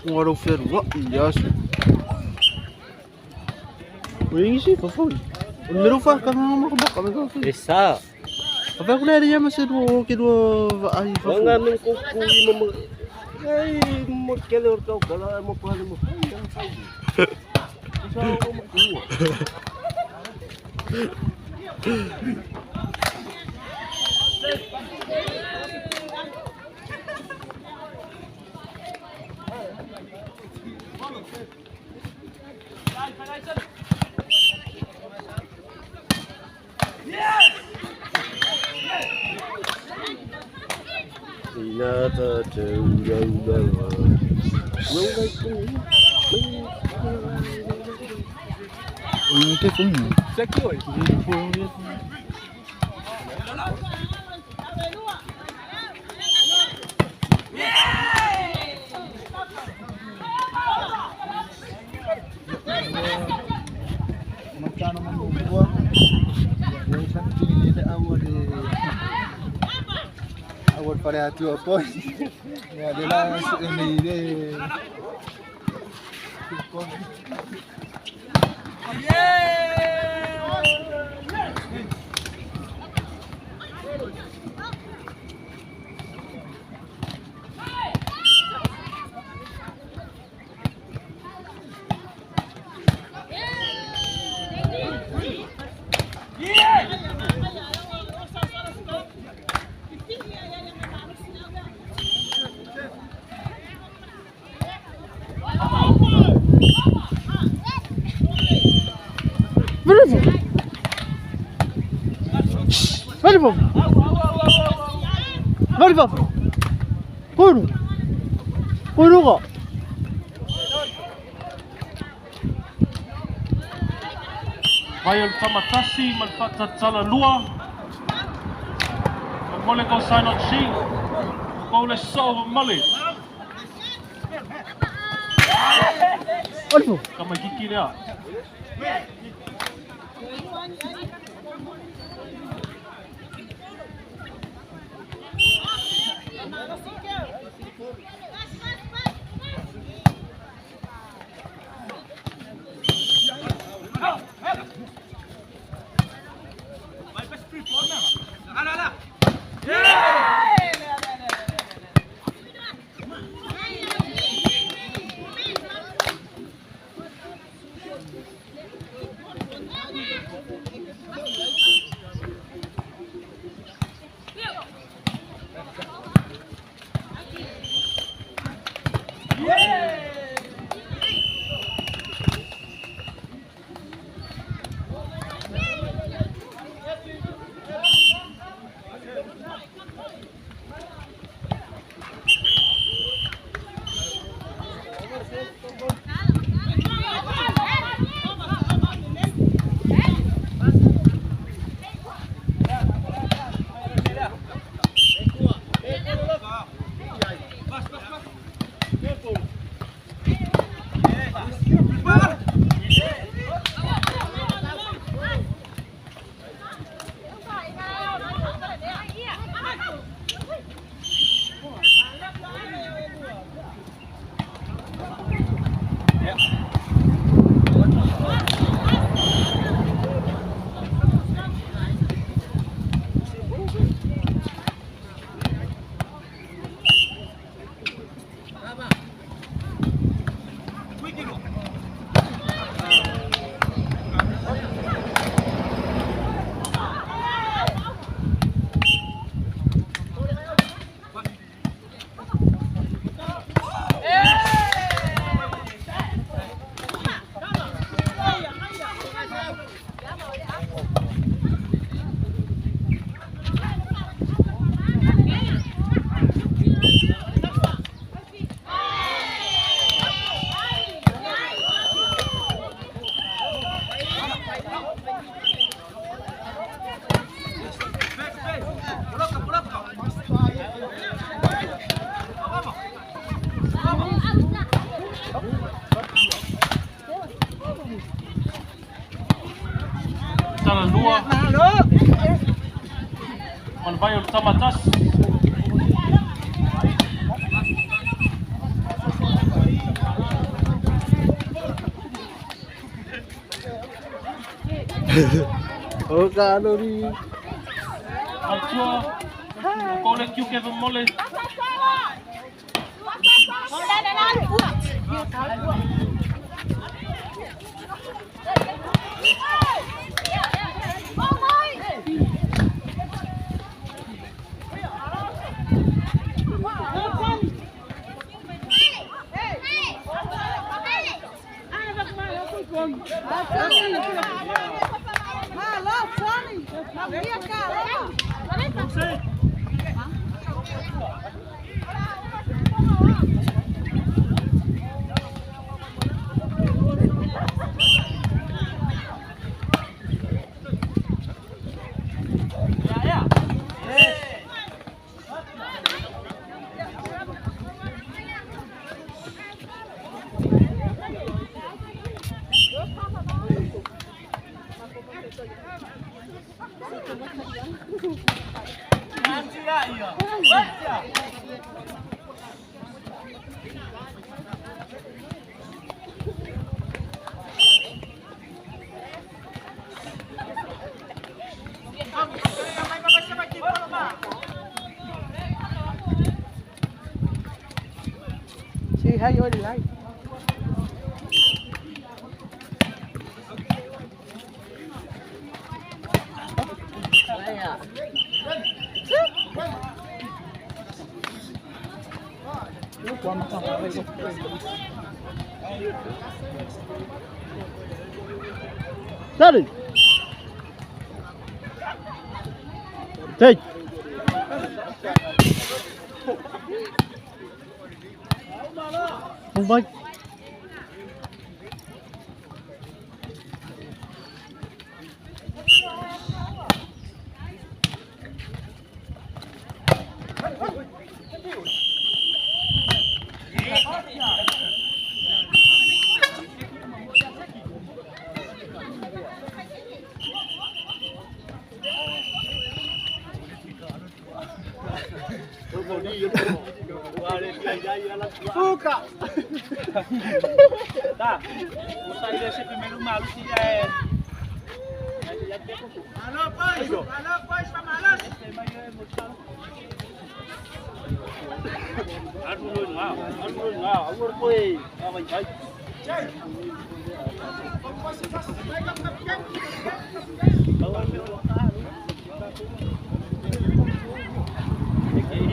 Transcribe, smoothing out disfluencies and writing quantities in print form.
Ua lou fealuai i le aso. Ua i nisi fafo. O le mea lou whakanga ma ka maka me ka whai. E sa. A whai kule ria ma se lua o ke lua vaai fafo. Nga men ko ku i mo ai mo kele o tau kala mo pale mo. Sa o mo ku. Ina ta te ura ura la. Ura ku. O te whai. Seki oi. Matano mamua. Ua sana tini ele aua le aua le fale atua poi. Ia le la e nei le Vale, vamos. Vale, vamos. Kuru. Kuru ko. Vai o le tamatasi ma le faatatala lua. Ma mo le kau sign on sheet. Ko le so male. Vale, vamos. Ka mai kiki lea. Talalua ma le vai o le Tamatasi. O ka lori. Matua, ko le kiu ke mole. See how you already like. Seven. Take. Không bay. Fuca! Tá, vou sair desse primeiro maluco que já é. Alô, pois! Alô, pois,